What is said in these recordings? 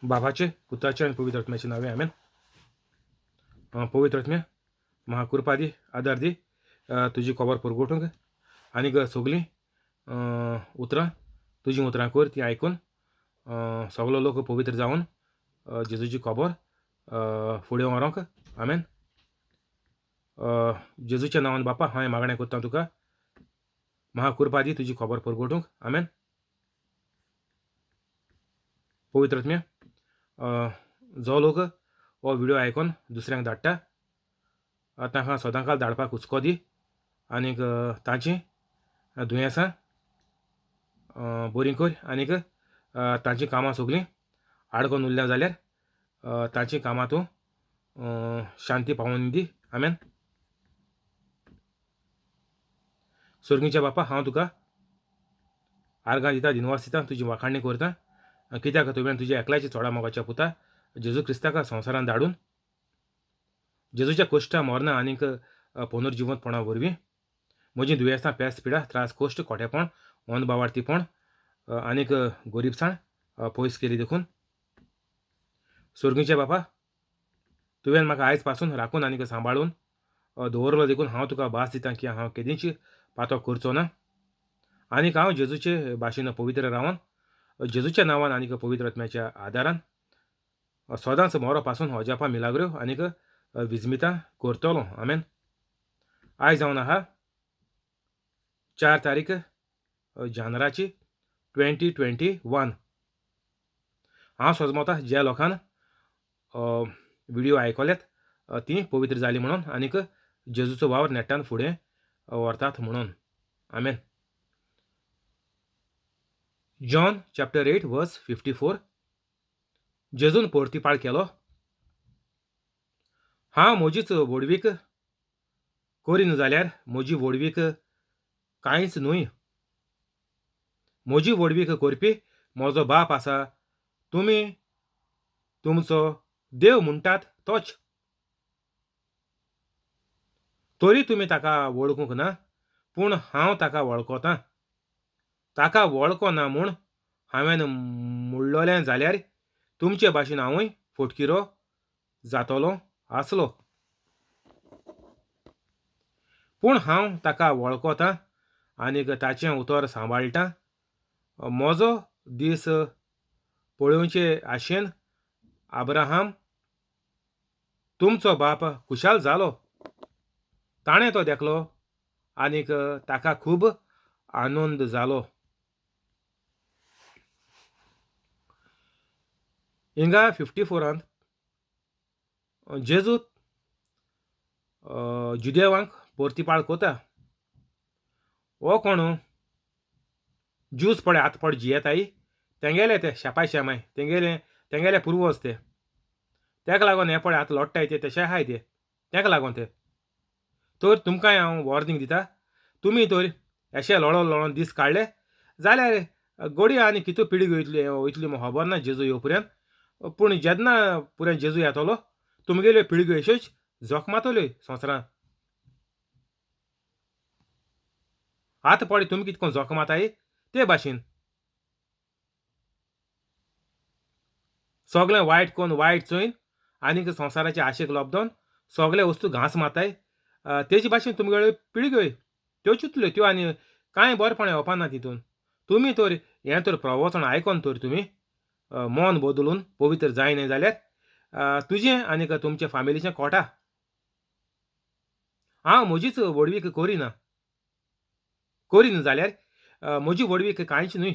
बाबाचे, पुताचे आनी पवित्र आत्म्याचे नांवे, आमेन. पवित्र आत्म्या, म्हाका कृपा दी, आदार दी, तुजी खबर परगटूंक आनीक सगलीं उतरां तुजीं उतरां कर तीं आयकून सगलो लोक पवित्र जावन जेजूची खबर फुडें व्हरोंक, आमेन. जेजूच्या नांवान बापा हांवें मागणें करता तुका, म्हाका कृपा दी तुजी खबर परगटूंक, आमेन. पवित्र आत्म्या, जो लोक हो व्हिडियो आयकून दुसऱ्यांक धाडटा तांकां सदांकाल धाडपाक हुस्को दी आनीक तांचीं दुयेंसां बरीं कर आनीक तांचीं कामां सगलीं आडकोन उरल्या जाल्यार तांचीं कामां तूं शांती पावोवन दी, आमेन. सर्गीच्या बापा, हांव तुका आर्गां दिता, दिनवास दिता, तुजी वाखाणणी करता, कित्याक तुवें तुज्या एकल्याच्या चोडा मोगाच्या पुता जेजू क्रिस्ताक संवसारांत धाडून जेजूच्या कश्टां, मरणां आनीक पुनर्जिवंतपणा वरवीं म्हजीं दुयेंसां, पेस, पिडा, त्रास, कश्ट, खोटेपण, अनबावार्थीपण आनीक गोरीबसाण पयस केली देखून सर्गीच्या बापा तुवें म्हाका आयज पासून राखून आनीक सांबाळून दवरलो देखून हांव तुका भास दिता की हांव केदींच पातो करचो ना आनीक हांव जेजूचे भाशेन पवित्र रावन जेजूच्या नांवान आनीक पवित्र आत्म्याच्या आदारान सदांच मोरो पासून अजापां, मिलाग्रो आनीक विजमितां करतलो, आमेन. आयज जावन आहा 4 तारीख जानेराची 2021. हांव सोजमता ज्या लोकान व्हिडियो आयकल्यात ती पवित्र जाली म्हणून आनीक जेजूचो वावर नेटान फुडें व्हरतात म्हणून, आमेन. जॉन चॅप्टर 8 वर्स 54. जेजून परतिपाळ केलो, हांव म्हजीच व्हडवीक करीन जाल्यार म्हजी व्हडवीक कांयच न्हय. म्हजी व्हडवीक करपी म्हजो बाप आसा, तुमी तुमचो देव म्हणटात तोच. तरी तुमी ताका वळखूंक ना, पूण हांव ताका वळखतां. ताका वळखना म्हूण हांवें म्हणलोलें जाल्यार तुमचे भाशेन हांवूय फटकिरो जातलो आसलो. पूण हांव ताका वळखतां आनीक ताचें उतर सांबाळटां. म्हजो दीस पळोवचे आशेन अब्राहम तुमचो बाप खुशाल जालो. ताणें तो देखलो आनीक ताका खूब आनंद जालो. हिंगा 54 जेजू जुदेवांक परतिपाळ कोता. हो कोण ज्यूस पळय आतां पळय जियेताय तेंगेले ते शेपाय शेमाय तेंगेले तेंगेले पुर्वज ते, तेका लागून हे पळय आतां लोट्टाय ते तशे आहाय ते, तेका लागून ते. तर तुमकांय हांव वॉर्निंग दिता, तुमी तर अशे लोळोन लोळोन दीस काडले जाल्यार गोडये आनी कितू पिळगी वयतली वयतली म्हाका खबर ना जेजू येवं पर्यंत, पूण जेन्ना पुराय जेजू येतलो तुमगेल्यो पिळग्यो अश्योच जखमातल्यो संवसारांत. आतां पळय तुमी कितको जखमाताय ते भाशेन सगळें वायट कोन वायट चोयन आनीक संवसाराचे आशेक लब्दोन सगळे वस्तू घांस मारताय तेजे भाशेन तुमगेल्यो पिळग्यो त्यो चिंतल्यो त्यो आनी कांय बरेपण येवपा ना तितून. तुमी तर हें तर प्रवचन आयकोन तर तुमी मन बदलून पवित्र जायना जाल्यार तुजें आनीक तुमच्या फामिलीचें कोटा. हांव म्हजीच व्हडवीक करिना, करिना जाल्यार म्हजी व्हडवीक कांयच न्हय.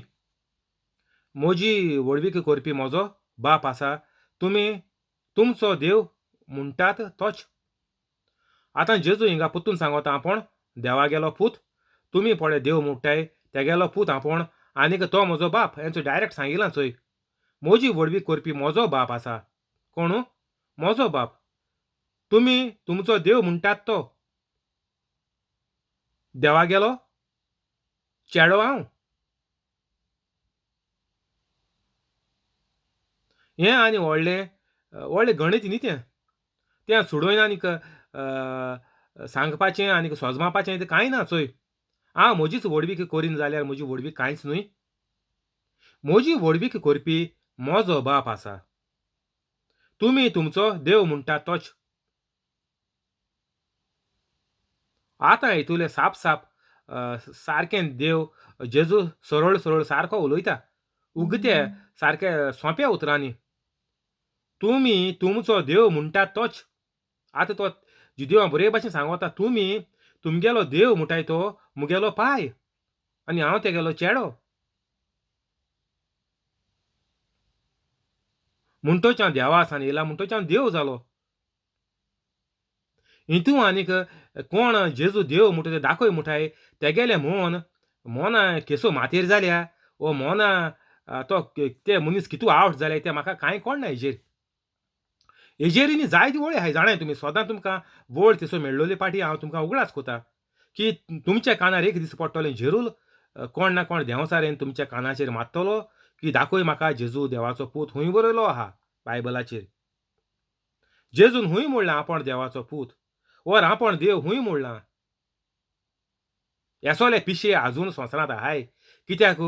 म्हजी व्हडवीक करपी म्हजो बाप आसा, तुमी तुमचो देव म्हणटात तोच. आतां जेजू हिंगा पुतून सांगता आपूण देवा गेलो पूत, तुमी पळय देव म्हणटाय तेगेलो पूत आपूण आनीक तो म्हजो बाप, हेंचो डायरेक्ट सांगिलां चोय. म्हजी व्हडवीक करपी म्हजो बाप आसा. कोण? म्हजो बाप. तुमी तुमचो देव म्हणटात तो. देवा गेलो चेडो हांव. हें आनी व्हडलें व्हडलें गणीत न्ही तें, तें सोडोवन आनीक सांगपाचें आनीक सोजमापाचें तें कांय ना चोय. हांव म्हजीच व्हडवीक करीन जाल्यार म्हजी व्हडवीक कांयच न्हय. म्हजी व्हडवीक करपी म्हजो बाप आसा. तुमी तुमचो देव म्हणटा तोच. आतां हितूले साप साप सारकें देव जेजू सरळ सरळ सारको उलयता, उगते सारके सोंप्या उतरांनी, तुमी तुमचो देव म्हणटा तोच. आतां तो जुदेवां बरे भाशेन सांगता, तुमी तुमगेलो देव म्हणटाय तो मुगेलो पाय आनी हांव तेगेलो चेडो. म्हणटोच हांव देवा आसान येयला, म्हणटोच हांव देव जालो. हितू आनीक कोण जेजू देव म्हणटा ते दाखय म्हणटाय, तेगेलें मोन मोना केसो मातयेर जाल्या वो मोना तो ते मनीस कितू आवट जाले तें म्हाका कांय कोण ना. हेजेर हेजेर न्ही जायती वळी आहाय जाणाय तुमी, सदां तुमकां वळ थंयसर मेळ्ळोली पाटी हांव तुमकां उगडास कोता की तुमच्या कानार एक दीस पडटलें जेरूल, कोण ना कोण देंवचार तुमच्या कानाचेर मारतलो की दाखय म्हाका जेजू देवाचो पूत हुंय बरयलो आहा बायबलाचेर. जेजून हुंय म्हणलां आपूण देवाचो पूत वर आपूण देव हुंय म्हणलां. येसोले पिशे आजून संवसारांत आहाय, कित्याक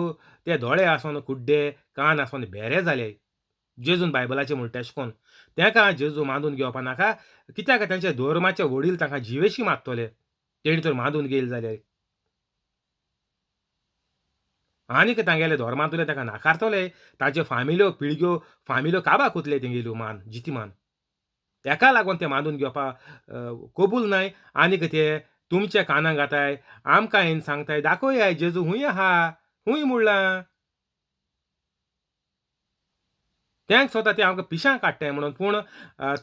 ते दोळे आसून कुड्डे, कान आसून भेरे जाले. जेजून बायबलाचेर म्हणटा तेशें कोन्न तेका जेजू मानून घेवपा नाका, कित्याक तेंचे धर्माचे वडील तांकां जिवेशी मारतले तेणी तर मानून घेयले जाल्यार, आनीक तांगेले धर्मांतले ताका नाकारतले, ताच्यो फामिल्यो पिळग्यो फामिल्यो काबार कोतले तेंगेल्यो मान जिती मान. तेका लागून ते मानून घेवपा कबूल नाय. आनीक ते तुमच्या कानाक घाताय, आमकां येवन सांगताय दाखोवया जेजू हुंय आहा, हुंय म्हणलां. तेंक स्वता ते आमकां पिशां काडटाय म्हणून, पूण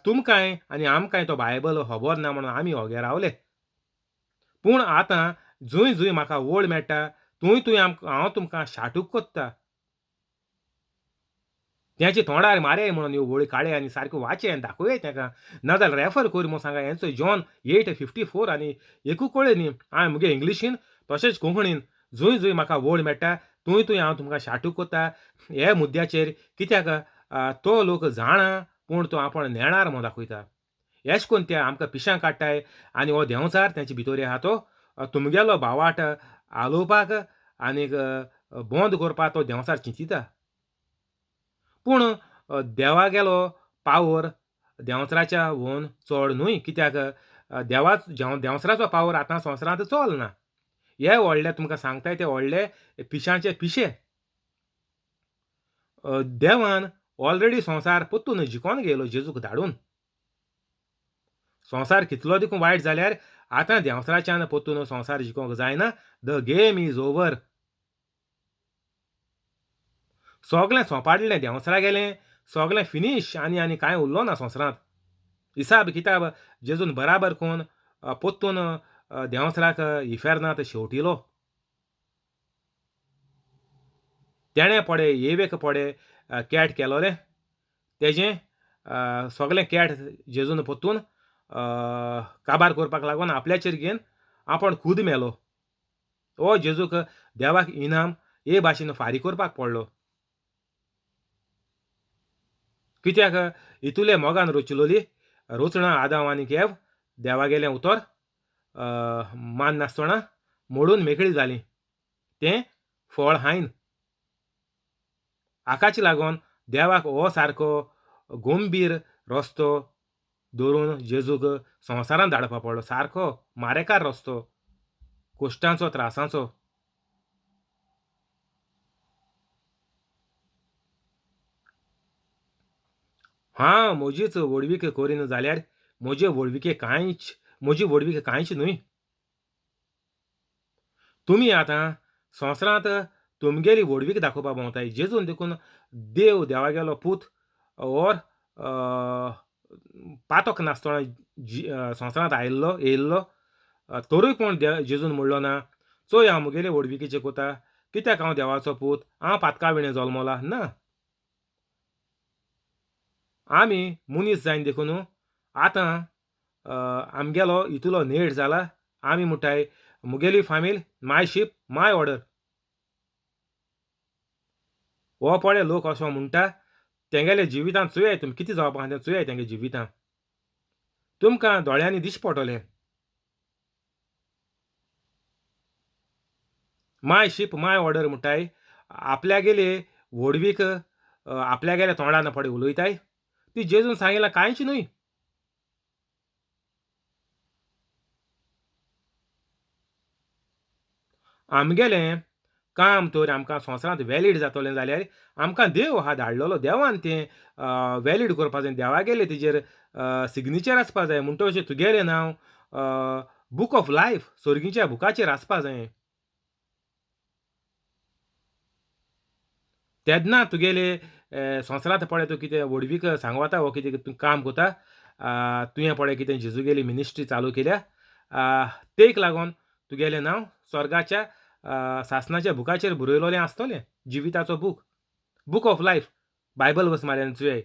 तुमकांय आनी आमकांय तो बायबल खबर ना म्हणून आमी ओगे रावले. पूण आतां जंय जंय म्हाका वळ मेळटा थंय थंय हांव तुमकां शाटूक कोत्ता. तेंचे तोंडार मारे म्हणून ह्यो वळी काडे आनी सारक्यो वाचे आनी दाखोवया तेका, नाजाल्यार रेफर कर म्हूण सांगा. हेंचो जॉन 8:54 आनी एकू कळ्ळें न्ही हांवें मुगे इंग्लिशीन तशेंच कोंकणीन जंय जंय म्हाका वळ मेळटा थंय थंय हांव तुमकां शाटूक कोत्ता हे मुद्द्याचेर, कित्याक तो लोक जाणा पूण तो आपूण नेणार म्हूण दाखयता. एश कोन्न ते आमकां पिशां काडटाय आनी हो देंवचार तेंचे भितर आहा तो तुमगेलो भावाट आलोवपाक आनीक बंद करपाक तो देंवचार चिंतिता. पूण देवागेलो पावर देंवचाराच्या वोन चड न्हय, कित्याक देवा देंवचाराचो पावर आतां संवसारांत चलना. हे व्हडले तुमकां सांगताय ते व्हडले पिशांचे पिशे. देवान ऑलरेडी संवसार परतून जिकोन गेलो जेजूक धाडून. संवसार कितलो देखून वायट जाल्यार आतां देंवचाराच्यान परतून संवसार जिकोंक जायना. The game is over. सगळें सोंपाडलें देंवचारा गेलें, सगळें फिनीश, आनी आनी कांय उरलो ना संवसारांत. हिसाब किताब जेजून बराबर कोन परतून देंवचाराक इफेर्नांत शेवटिलो. तेणें पडे येवेक पडे कॅट केलोलें तेजें सगळें कॅट जेजून परतून काबार करपाक लागून आपल्याचेर घेवन आपूण खूद मेलो. हो जेजूक देवाक इनाम हे भाशेन फारीक करपाक पडलो. कित्याक हितूले मोगान रचलोली रचणा आदांव आनी एव देवागेलें उतर मान नासतना मोडून मेकळी जाली, तें फळ हायन. हाकाच लागून देवाक हो सारको गंभीर रस्तो धरून जेजूक संवसारांत धाडपा पडलो, सारको मारेकार रस्तो, कश्टांचो त्रासांचो. हांव म्हजीच व्हडवीक करिना जाल्यार म्हजे व्हडविके कांयच म्हजी व्हडवीक कांयच न्हय. तुमी आतां संवसारांत तुमगेली व्हडवीक दाखोवपा भोंवताय. जेजून देखून देव देवागेलो पूत और पातक नासतना संवसारांत आयिल्लो येयल्लो, तरूय कोण जेजून म्हणलो ना चोय हांव म्हगेले व्हडविकेचें कोता, कित्याक हांव देवाचो पूत, हांव पातका विणें जल्मला ना. आमी मनीस जायन देखून आतां आमगेलो इतलो नेट जाला, आमी म्हणटाय मुगेली फामील माय शीप माय ऑर्डर. हो पळय लोक असो म्हणटा तेंगेले जिवितांत चोयाय तुमी कितें जावपा आहा तें चोयाय तेंगे जिवितांत, तुमकां दोळ्यांनी दिश्टी पडटलें. माय शीप माय ऑर्डर म्हणटाय, आपल्यागेले व्हडवीक आपल्यागेल्या तोंडान पळय उलयताय, ती जेजून सांगिलां कांयच न्हय. आमगेलें काम तर आमकां संवसारांत वॅलीड जातलें जाल्यार आमकां देव आहा धाडलेलो, देवान तें वॅलीड करपा जाय, देवागेलें तेजेर सिग्नेचर आसपा जाय. म्हणटकच तुगेलें नांव बूक ऑफ लायफ सोर्गीच्या बुकाचेर आसपा जाय. तेन्ना तुगेले संवसारांत पळय तूं कितें व्हडवीक सांगता वो कितें तूं काम करता, तुवें पळय कितें जेजूगेली मिनिस्ट्री चालू केल्या तेक लागून तुगेलें नांव स्वर्गाच्या सासणाच्या बुकाचेर बरयलोलें आसतलें, जिविताचो book, book of life, Bible बस मारयान चोय.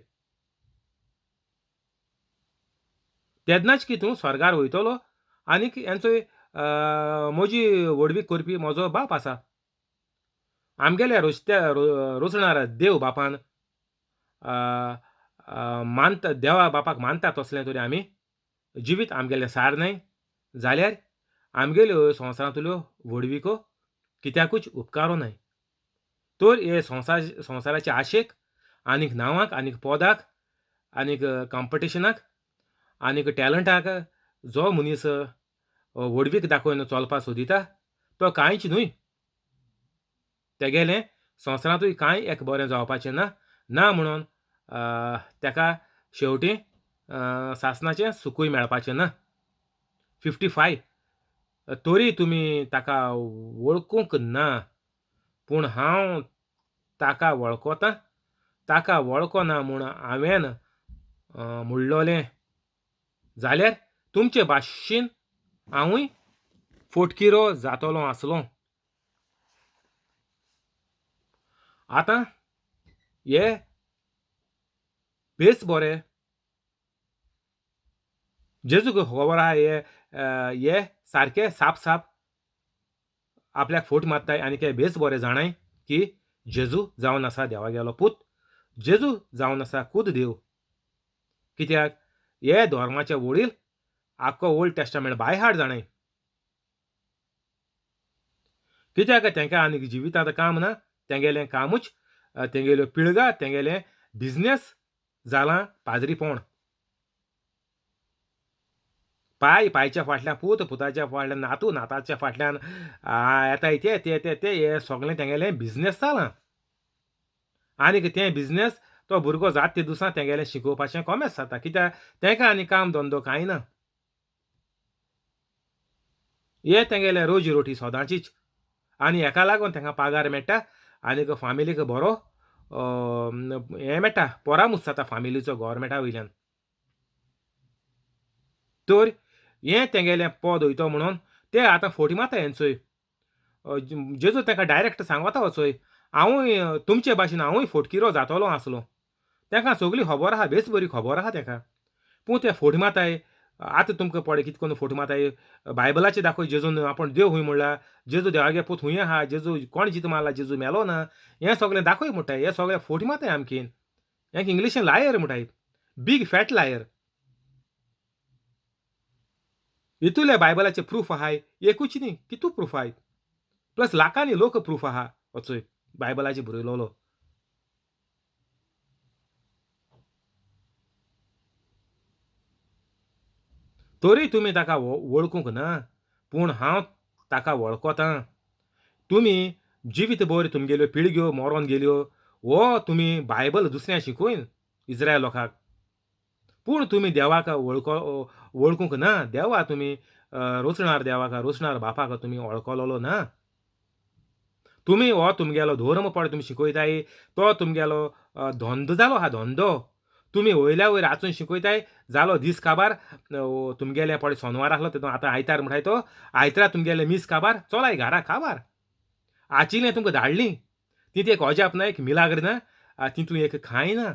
तेन्नाच की तूं स्वर्गार वयतलो आनीक हेंचो म्हजी व्हडवीक करपी म्हजो बाप आसा. आमगेल्या रोसत्या रोसणार देव बापान मानता, देवा बापाक मानता तसलें तरी आमी जिवीत आमगेलें सार न्हय जाल्यार आमगेल्यो संवसारांतल्यो व्हडविको कित्याकूच उपकारो न्हय. तर हे संवसाराचे आशेक आनीक नांवाक आनीक पदाक आनीक कॉम्पिटिशनाक आनीक टॅलंटाक जो मनीस व्हडवीक दाखोवन चलपाक सोदिता तो कांयच न्हय. तेगेलें संवसारांतूय कांय एक बरें जावपाचें ना, ना म्हणून तेका शेवटी सासणाचें सुखूय मेळपाचें ना. 55 तरी तुमी ताका वळखूंक ना, पूण हांव ताका वळखतां, ताका वळखना म्हूण हांवें म्हणलोलें जाल्यार तुमचे भाशेन हांवूय फोटकिरो जातलो आसलो. आतां हे बेस बरें जेजूक खबर आहा हे हे सारके साप साप आपल्याक फोट मारताय आनी ते बेस बरें जाणाय की जेजू जावन आसा देवागेलो पूत, जेजू जावन आसा खूद देव. कित्याक हे धर्माचे वडील आख्खो ओल्ड टेस्टामेंट बाय हार्ट जाणाय. कित्याक तांकां आनीक जिवितांत काम ना, तेंगेलें कामूच तेंगेल्यो पिळगा तेंगेलें बिजनेस जालां पाद्रीपण. पाय पायच्या फाटल्यान पूत, पुताच्या फाटल्यान नातू, नाताच्या फाटल्यान येताय ते ते ते ते हे सगळें तेंगेलें बिजनेस जालां. आनीक तें बिजनेस तो भुरगो जात ते दिसा तेंगेलें शिकोवपाचें कोमेस जाता, कित्याक तेंकां आनी काम धंदो कांय ना. हे तेंगेलें रोजी रोटी सदांचीच आनी हेका लागून तेंकां पागार मेळटा आनीक फामिलीक बरो हें मेळटा, परामूस जाता फामिलीचो गोवोरमेंटा वयल्यान. तर हें तेंगेलें पद वयतो म्हणून ते आतां फोटी मारता हेंचोय. जेजू तांकां डायरेक्ट सांगता वचोय, हांवूय तुमचे भाशेन हांवूय फोटकिरो जातलो आसलो. तांकां सगळी खबर आहा, बेस बरी खबर आहा तांकां, पूण ते फोटी मारताय. आतां तुमकां पळय कितें करून फोटी मारताय, बायबलाचे दाखय जेजून आपूण देव हूंय म्हणला, जेजू देवागे पूत हूंय आहा, जेजू कोण जीत मारला, जेजू मेलो ना, हें सगळें दाखय म्हणटाय. हें सगळें फोटी मारताय आमकीन. हें इंग्लिशीन लायर म्हणटाय, बीग फॅट लायर. हितूले बायबलाचे प्रूफ आहाय एकूच न्ही, कितू प्रूफ आहाय, प्लस लाखांनी लोक प्रूफ आहा वचोय बायबलाचे बरयलोलो. तरी तुमी ताका वळखूंक ना, पूण हांव ताका वळखतां. तुमी जिवीत भर तुमगेल्यो पिळग्यो मरोन गेल्यो वो तुमी बायबल दुसऱ्या शिकयन इस्रायल लोकांक, पूण तुमी देवाक वळखूंक ना. देवा तुमी रोसणार देवाक, रोसणार बापाक तुमी वळखलोलो ना. तुमी हो तुमगेलो धर्म पळय तुमी शिकयताय तो तुमगेलो धंदो जालो हा धंदो. तुमी वयल्या वयर आचून शिकयताय जालो दीस काबार तुमगेले पळय सोनवार आसलो तेतून आतां आयतार म्हणटाय तो आयतारा तुमगेले मीस काबार चलाय घरा काबार आचिल्लें तुमकां धाडली तितून एक अजाप ना, एक मिलाग्र ना, तितून एक खांय ना.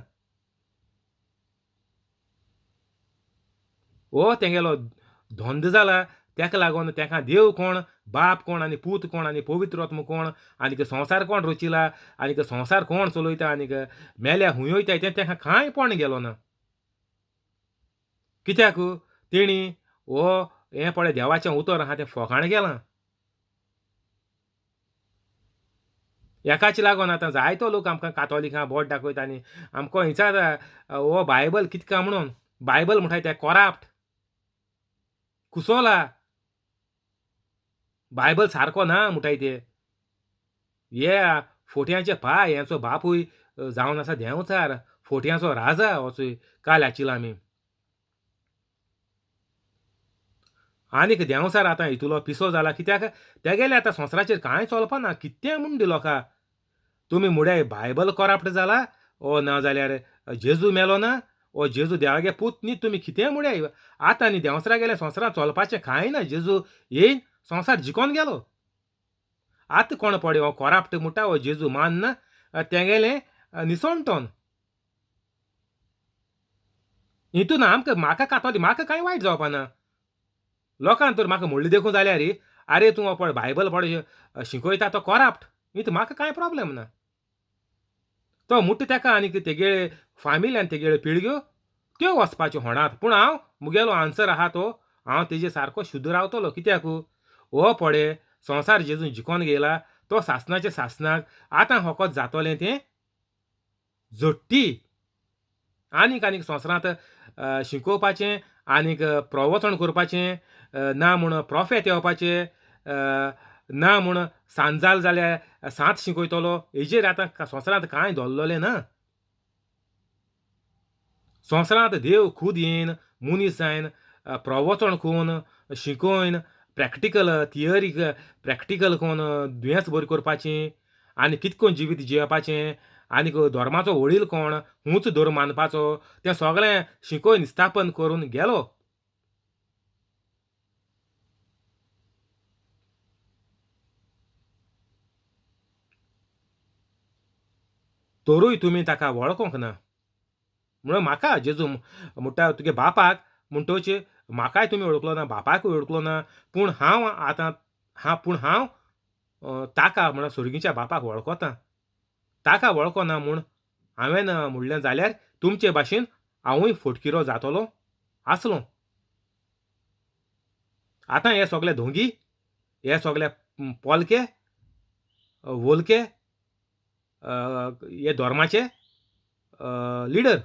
हो तेंगेलो धंदो जाला. तेका लागून तेका देव कोण, बाप कोण आनी पूत कोण आनी पवित्र आत्मो कोण आनीक संवसार कोण रचिला आनीक संवसार कोण चलयता आनीक मेल्या हुंय वयता तें तेका कांय पण गेलो ना. कित्याक तेणी हो हें पळय देवाचें उतर आहा तें फोकाण गेलां. हेकाच लागून आतां जायतो लोक आमकां कातोलिकां बोट दाखयता आनी आमकां विचारता हो बायबल कितें काय म्हणून. बायबल म्हणटाय तें कोराप्ट, कुसोला, बायबल सारको ना म्हणटाय ते. हे फोट्यांचे पाय हेंचो बापूय जावन आसा देंवचार, फोट्यांचो राजा वचूय काल आचिला आमी. आनीक देंवचार आतां हितूलो पिसो जाला कित्याक तेगेले आतां संवसाराचेर कांय चलपा ना. कितें म्हूण दी लोकां तुमी मुड्याय बायबल कोराप्ट जाला ओ ना जाल्यार जेजू मेलो ना ओ जेजू देवागे पूत न्ही, तुमी कितें मुड्याय. आतां न्ही देंवचारा गेले संवसारांत चलपाचें कांय ना. जेजू येयन संवसार जिकोन गेलो. आतां कोण पळय हो कोराप्ट म्हणटा हो जेजू मानना तेगेलें निसणटोन हितून आमकां म्हाका कातोली म्हाका कांय वायट जावपा ना. लोकांक तर म्हाका म्हणलें देखून जाल्यार आरे तूं पळय बायबल पळय शिकयता तो कोराप्ट, हितून म्हाका कांय प्रोब्लेम ना. तो मुट्टा तेका आनी तेगे फामिली आनी तेगेल्यो पिळग्यो त्यो वचपाच्यो होणांत. पूण हांव मुगेलो आन्सर आहा तो हांव तेजे सारको शुद्ध रावतलो. कित्याक हो पळय संवसार जेजून जिकोन गेला तो सासणाच्या सासणाक आतां होकोत जातोलें तें झडटी. आनीक आनीक संवसारांत शिकोवपाचें आनीक प्रवचन करपाचें ना म्हूण प्रोफेत येवपाचें ना म्हूण सांजाल जाल्यार सांत शिकयतलो हेजेर आतां संवसारांत कांय दवरलेलें ना. संवसारांत देव खूद येयन मनीस जायन प्रवचन करून शिकोयन प्रॅक्टिकल थियरी प्रॅक्टिकल करून दुयेंस बरी करपाचें आनी कितें करून जिवीत जियेवपाचें आनीक धर्माचो वडील कोण हूंच धर्म मानपाचो तें सगळें शिकोवन स्थापन करून गेलो. तरूय तुमी ताका वळखूंक ना म्हणून म्हाका जेजू म्हणटा तुगे बापाक म्हणटोच म्हाकाय तुमी वळखलो ना, बापाकूय वळखलो ना, पूण हांव आतां हा पूण हांव ताका म्हणल्यार सुर्गीच्या बापाक वळखता. ताका वळखना म्हूण हांवें म्हणलें जाल्यार तुमचे भाशेन हांवूय फटकिरो जातलो आसलो. आतां हे सगळे धोंगी, हे सगळे पोलके वोलके हे धर्माचे लिडर,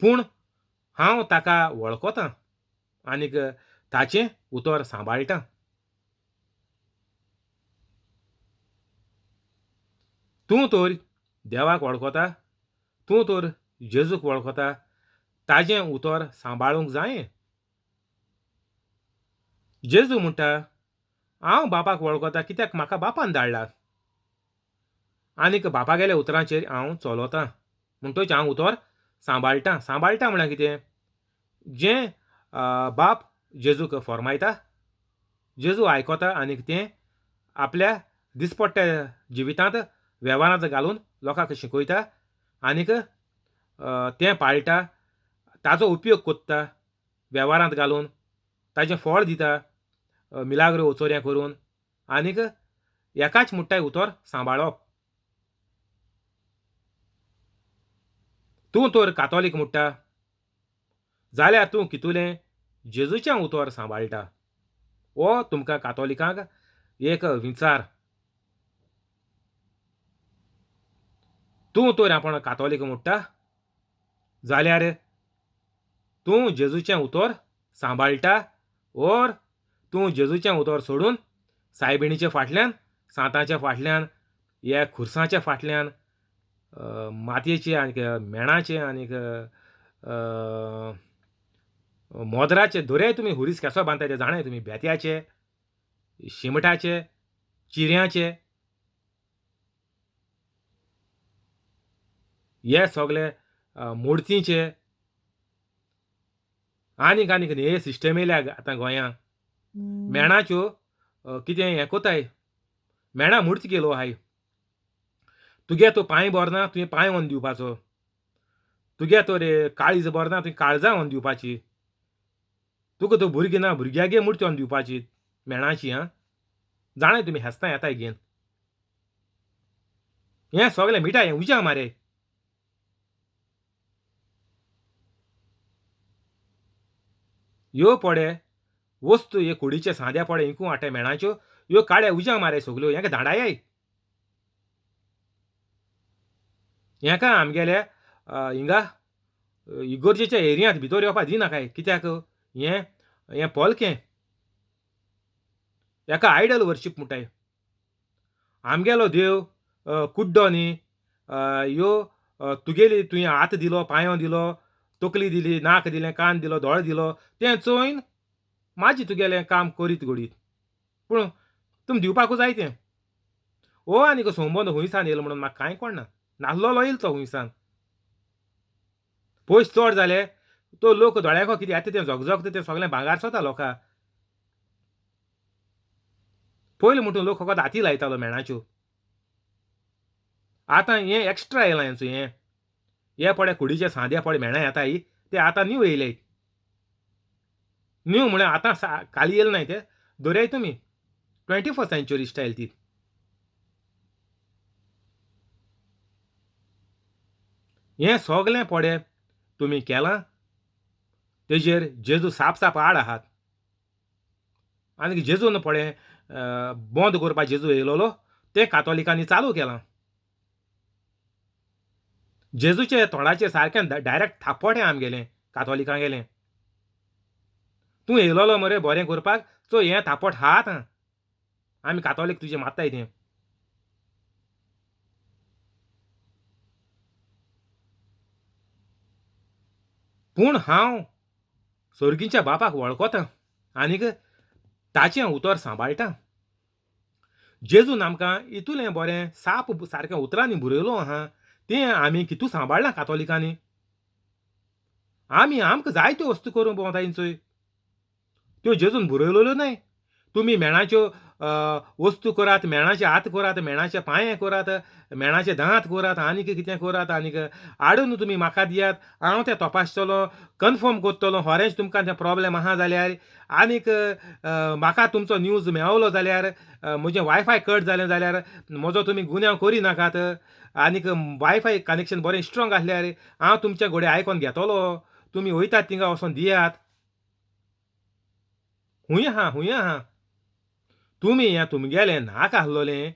पूण हांव ताका वळखता आनीक ताचें उतर सांबाळटा. तूं तर देवाक वळखता, तूं तर जेजूक वळखता, ताजें उतर सांबाळूंक जायें. जेजू म्हणटा हांव बापाक वळखता कित्याक म्हाका बापान धाडला आनीक बापागेल्या उतरांचेर हांव चलता म्हणटच हांव उतर सांबाळटा. सांबाळटा म्हळ्यार कितें, जें बाप जेजूक फॉर्मायता जेजू आयकता आनीक तें आपल्या दिसपट्ट्या जिवितांत वेव्हारांत घालून लोकांक शिकयता आनीक तें पाळटा, ताजो उपयोग कोत्ता वेव्हारांत घालून, ताजें फळ दिता मिलाग्रो ओचोऱ्यां करून आनीक एकाच मुट्टाय उतर सांबाळप. तूं तर कातोलीक म्हणटा जाल्यार तूं कितुलें जेजूचें उतर सांबाळटा. हो तुमकां कातोलिकांक एक विचार. तूं तर आपण कातोलीक म्हणटा जाल्यार तूं जेजूचें उतर सांबाळटा ओर तूं जेजूचें उतर सोडून सायबिणीच्या फाटल्यान, सांताच्या फाटल्यान, ह्या खुर्साच्या फाटल्यान, मातयेचे आनीक मेणाचे आनीक मोदराचे दोरे तुमी हुरीस केसो बांदता ते जाणाय तुमी, बेत्याचे, शिमटाचे, चिऱ्यांचे, हे सगळे मुर्तींचे आनीक आनीक हे सिस्टम येयल्या आतां गोंयांत. मेणाच्यो कितें हें कोताय, मेणा मूर्ती केलो आहाय. तुगे तो पांय बरो ना तुवें पांय व्हरून दिवपाचो, तुगे तर काळीज बरें ना तुवें काळजां व्हरून दिवपाची, तुका तो भुरगीं ना भुरग्यागे मूर्ती व्हरून दिवपाची मेणाची. आं जाणाय तुमी हेसतां येताय घेवन हें सगळें मिठाय हें उज्या मारे. ह्यो पडे वस्तू हे कुडीचे सांद्या पडे इंकू हाडटाय मेणाच्यो, ह्यो काड्या उज्या माराय सगल्यो, हेंका धाडायाय, हेंका आमगेल्या हिंगा इगोर्जेच्या एरियांत भितर येवपा दिनाकाय. कित्याक हें हें पोलकें, हेका आयडल वर्शीप म्हणटाय. आमगेलो देव कुड्डो न्ही, ह्यो तुगेली तुवें हात दिलो, पांयो दिलो, तकली दिली, नाक दिलें, कान दिलो, दोळे दिलो, तें चोयन माजी तुगेलें काम करीत घडीत, पूण तुमी दिवपाकूच जाय तें. हो आनीक संबंद हुंयसान येयलो म्हणून म्हाका कांय कळना, नासलोलो येयलो तो हुंयसान. पयस चड जाले तो लोक दोळ्याको कितें येता तें झगझगता तें सगळें भांगार सोता लोकां. पयलीं म्हणटून लोक फकत हाती लायतालो मेणाच्यो, आतां हें एक्स्ट्रा येयलां हेंचो. हें हे पळय कुडीचे सांदे पळय मेणां येताय ते आतां न्यू येयले, न्यू म्हळ्यार आतां काली येयले नाय ते, दवराय तुमी 21st century style ती. हें सगलें पळय तुमी केलां तेजेर जेजू साप साप आड आहात. आनी जेजून पळय बंद करपाक जेजू येयलोलो तें कातोलिकांनी चालू केलां. जेजूचे तोंडाचेर सारकें डायरेक्ट थापट हें आमगेलें कातोलिकां गेलें. तूं येयलोलो मरे बरें करपाक, चोय हें थापट आहा आतां, आमी कातोलीक तुजें मात्ताय तें. पूण हांव सोर्गीच्या बापाक वळखतां आनीक ताचें उतर सांबाळटा. जेजून आमकां इतलें बरें साप सारकें उतरांनी बरयलो आहा तें आमी कितू सांबाळ्ळां कातोलिकांनी. आमी आमकां जायत्यो वस्तू करूंक भोंवताय चोय, त्यो जेजून बरयलेल्यो न्हय. तुमी मेणाच्यो वस्तू करात, मेणाचे हात करात, मेणाचे पांये करात, मेणाचे दांत करात, आनीक कितें करात, आनीक हाडून तुमी म्हाका दियात, हांव तें तपासतलो, कन्फर्म करतलो खरेंच तुमकां तें प्रोब्लेम आहा जाल्यार. आनीक म्हाका तुमचो न्यूज मेवलो जाल्यार, म्हजें वायफाय कट जालें जाल्यार म्हजो तुमी गुन्यांव करिनाकात. आनीक वायफाय कनेक्शन बरें स्ट्रोंग आसल्यार हांव तुमच्या घोडे आयकोन घेतलो, तुमी वयतात थिंगा वचोन दियात. खूंय आहा खूंय आहा तुमी हें तुमगेलें नाका आसलोलें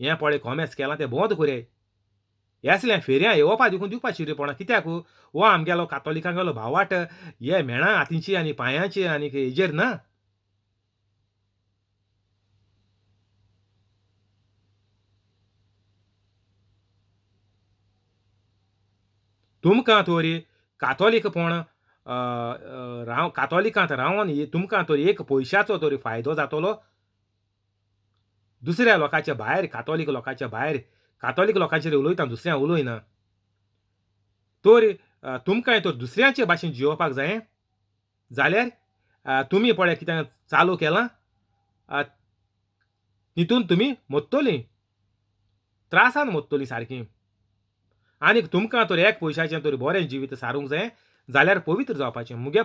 हें पळय कॉमेस केलां तें बंद करया. असलें फेरयां येवपा देखून दिवपा शिरेपणां. कित्याक हो आमगेलो कातोलिकांगेलो भावाट हे मेणां हातींची आनी पांयांची आनी हेजेर ना. तुमकां तरी कातोलीकपण राव कातोलिकांत रावन तुमकां तरी एक पयशाचो तरी फायदो जातलो. दुसऱ्या लोकांच्या भायर, कातोलीक लोकांच्या भायर, कातोलीक लोकांचेर उलयता दुसऱ्या उलयना तर तुमकां तर दुसऱ्याचे भाशेन जियोवपाक जाय जाल्यार तुमी पळय कितें चालू केलां तितून तुमी मोत्तलीं, त्रासान मोत्तलीं सारकीं. आनीक तुमकां तर एक पयशाचें तर बरें जिवीत सारूंक जाय जाल्यार पवित्र जावपाचें. मुगे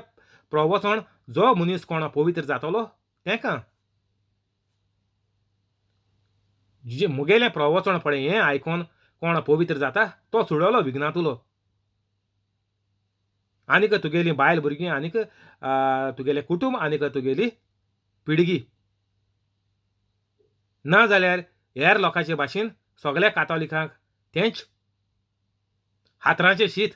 प्रवचन जो मनीस कोण पवित्र जातलो तेका मुगेलें प्रवचन पळय हें आयकोन कोण पवित्र जाता तो सुडलो विघ्नांतलो. आनीक तुगेली बायल भुरगीं, आनीक तुगेलें कुटुंब, आनीक तुगेली पिळगी. ना जाल्यार हेर लोकांचे भाशेन सगल्या कातोलिकांक तेंच हातरांचें शीत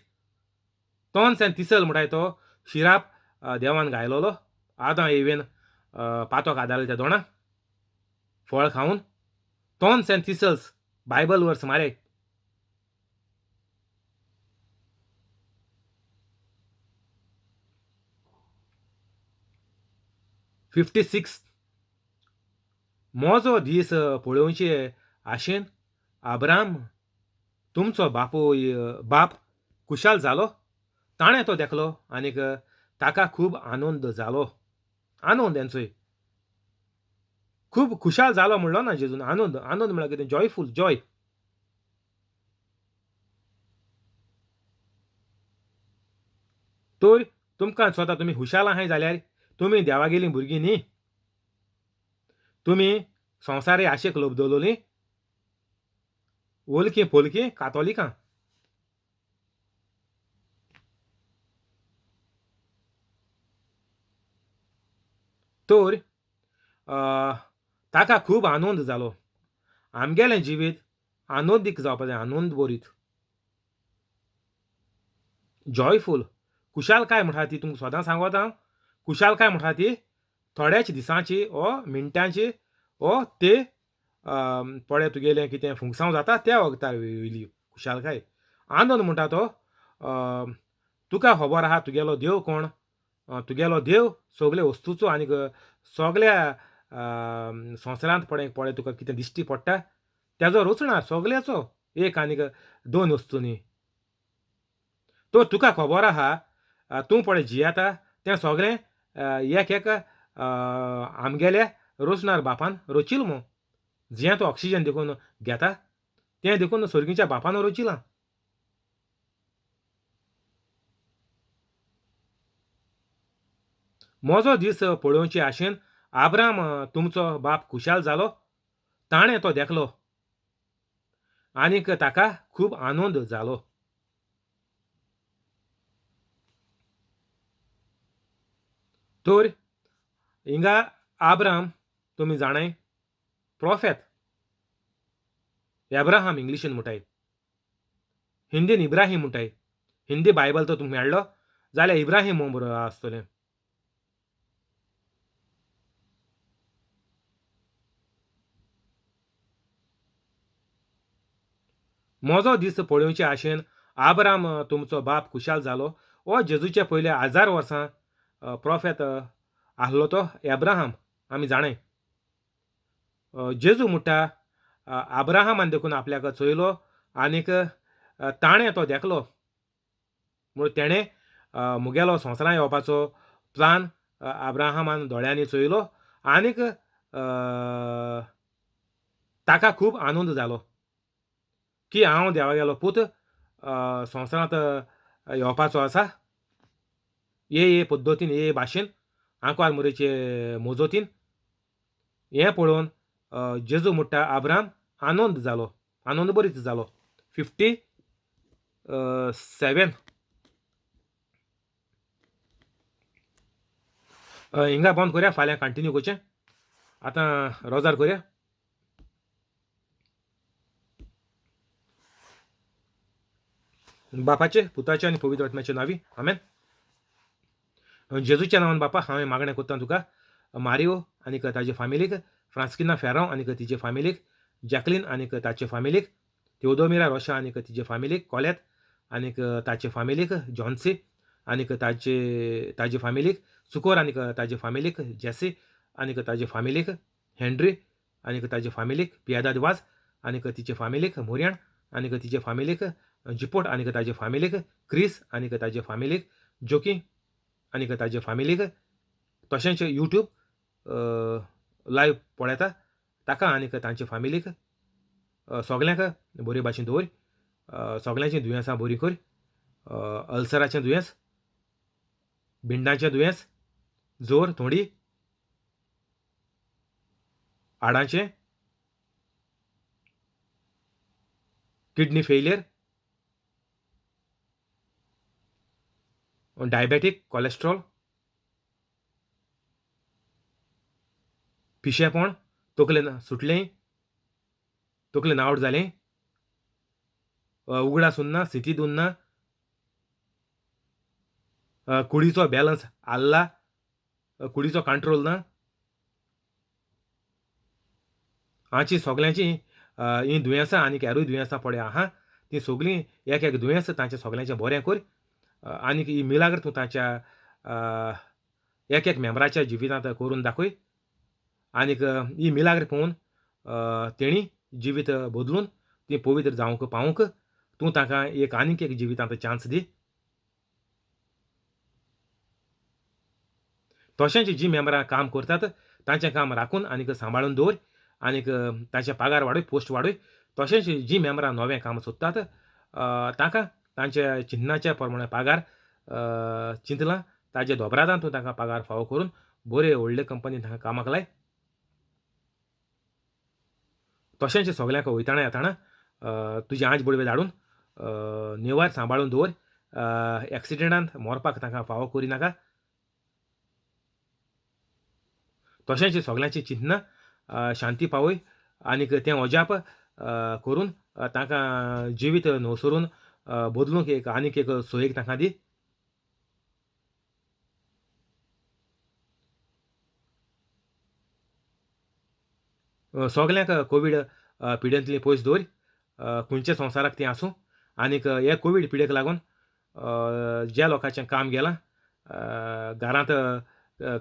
तोन्स आनी तिसल म्हणटाय तो शिराप देवान घायलोलो. आदां एवेन पातोक आदारले त्या दोणां फळ खावन तोन्स आनी तिसल्स बायबल वर्स मारे. 56 म्हजो दीस पळोवचे आशेन आब्राम तुमचो बापूय बाप खुशाल जालो, ताणें तो देखलो आनीक ताका खूब आनंद जालो. आनंद हेंचोय खूब खुशाल जालो म्हणलो ना जेजून. आनंद आनंद म्हळ्यार कितें? जॉयफूल, जॉय. तर तुमकां स्वता तुमी खुशाल आहाय जाल्यार तुमी देवागेलीं भुरगीं न्ही, तुमी संवसारी आशेक लोब दवरली वोलकी पोलकी कातोलिकां. तर ताका खूब आनंद जालो. आमगेलें जिवीत आनंदीक जावपा जाय, आनंद बरीत, जॉयफूल. खुशालकाय म्हणटा ती तुमकां सदां सांगता हांव, खुशालकाय म्हणटा ती थोड्याच दिसांची ओ मिनटांची ओ ते पळय तुगेलें कितें फुंगसांव जाता त्या वखदार वयली खुशालकाय. आनंद म्हणटा तो तुका खबर आहा तुगेलो देव कोण, तुगेलो देव सगळे वस्तूचो आनीक सगळ्या संवसारांत पळय पळय तुका कितें दिश्टी पडटा तेजो रचणार सगळ्याचो एक आनीक दोन वस्तूंनी. तो तुका खबर आहा तूं पळय जियेता तें सगळें एक एक आमगेल्या रचणार बापान रचिल मू. जें तूं ऑक्सिजन देखून घेता तें देखून सर्गीच्या बापान रचिलां. म्हजो दीस पळोवचे आशेन आब्राम तुमचो बाप खुशाल जालो, ताणें तो देखलो आनीक ताका खूब आनंद जालो. तर हिंगा आब्राम तुमी जाणाय प्रोफेत, एब्राहाम इंग्लिशीन म्हणटाय, हिंदीन इब्राहीम म्हणटाय. हिंदी बायबल तो तुमकां मेळ्ळो जाल्यार इब्राहीम म्हूण बरो आसतलें. म्हजो दीस पळोवचे आशेन आब्राम तुमचो बाप खुशाल जालो. हो जेजूचे पयले 1000 वर्सां प्रोफेत आहलो तो एब्राहाम आमी जाणाय. जेजू म्हणटा आब्राहामान देखून आपल्याक चोयलो आनीक ताणें तो देखलो, म्हूण तेणें मुगेलो संवसारांत येवपाचो प्लान आब्राहामान दोळ्यांनी चोयलो आनीक ताका खूब आनंद जालो की हांव देवागेलो पूत संवसारांत येवपाचो आसा, ये ये पद्दतीन, ये भाशेन, आंकवार मोरेचे मोजोतीन. हें पळोवन जेजू म्हणटा आब्राम आनंद जालो, आनंद बरीच जालो. 57 हिंगा बंद करया, फाल्यां कंटिन्यू करचें. आतां रोजार करया. बापाचे, पुताचे आनी पवित्र आत्म्याचे नांवी आमेन. जेजूच्या नांवान बापा हांवें मागणें करता तुका, मारियो आनीक ताजे फामिलीक, फ्रांस्किना फेरांव आनीक तिजे फामिलीक, जॅकलीन आनीक ताचे फामिलीक, तेवदोमिरा रोशा आनीक तिजे फामिलीक, कॉलेत आनीक ताचे फामिलीक, जॉन्सी आनीक ताजे ताजे फामिलीक, सुकोर आनीक ताजे फामिलीक, जेसी आनीक ताजे फामिलीक, हेनरी आनीक ताजे फामिलीक, पियादाद वाज आनीक तिचे फामिलीक, मोरयाण आनीक तिचे फामिलीक, जिपोट आनीक ताजे फामिलीक, क्रीस आनीक ताजे फामिलीक, जोकी आनीक ताजे फामिलीक, तशेंच यूट्यूब लायव्ह पळयता ताका आनीक तांचे फामिलीक, सगल्यांक बरे भाशेन दवर, सगल्यांचीं दुयेंसां बरीं कर, अल्सराचें दुयेंस, भिंडांचें दुयेंस, जोर, थोंडी, हाडांचें, किडनी फेलियर, डायबेटीक, कॉलेस्ट्रॉल, पिशेपण, तकलेन सुटलें, तकलेन आवट जालें, उगडास उरना, सितीद उरना, कुडीचो बॅलन्स हाल्ला, कुडीचो कंट्रोल ना, हाची सगल्यांची हीं दुयेंसां आनी हेरूय दुयेंसां पळय आहा तीं सगलीं एक एक दुयेंस तांचें सगल्यांचें बरें कर आनीक ही मिलाग्र तूं तांच्या एक एक मेंबराच्या जिवितांत करून दाखय आनीक ही मिलाग्र पळोवन तेणी जिवीत बदलून तीं पवित्र जावंक पावूंक तूं तांकां एक आनीक एक जिवितांत चान्स दी. तशेंच जीं मेंबरां काम करतात तांचें काम राखून आनीक सांबाळून दवर आनीक तांचे पगार वाडय, पोस्ट वाडय. तशेंच जीं मेंबरां नवें काम सोदतात तांकां तांच्या चिन्नाच्या प्रमाणे पगार चिंतलां ताजे दोबरादान तूं तांकां पगार फावो करून बरे व्हडले कंपनी तांकां कामाक लाय. तशेंच सगल्यांक वयताना येताना तुजी आंज बडवे धाडून नेवार सांबाळून दवर, एक्सिडेंटांत मरपाक तांकां फावो करिनाका. तशेंच सगल्यांची चिंतना शांती पावय आनीक तें अजाप करून तांकां जिवीत नवसरून बदलूंक एक आनीक एक सोयीक तांकां दी. सगल्यांक कोवीड पिडेंतली पयस दवर, खंयच्या संवसाराक तीं आसूं. आनीक हे कोवीड पिडेक लागून ज्या लोकांचें काम गेलां, घरांत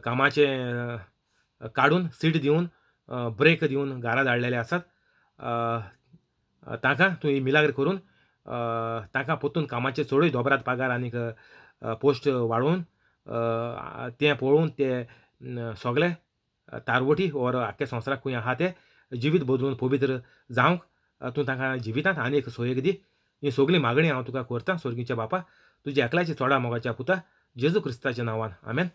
कामाचें काडून सीट दिवन ब्रेक दिवन घरा धाडलेले आसात, तांकां तूं मिलाग्र करून तांकां परतून कामाचें चडूय दोबरात पगार आनीक पोस्ट वाडोवन तें पळोवन ते सगळे तारवटी ओर आख्ख्या संवसाराक खंय आहा ते जिवीत बदलून पवित्र जावंक तूं तांकां जिवितांत आनी एक सोयीक दी. ही सगळी मागणी हांव तुका करतां सोर्गीच्या बापा, तुज्या एकल्याच्या चोडा मोगाच्या पुता जेजू क्रिस्ताच्या नांवान, आमेन.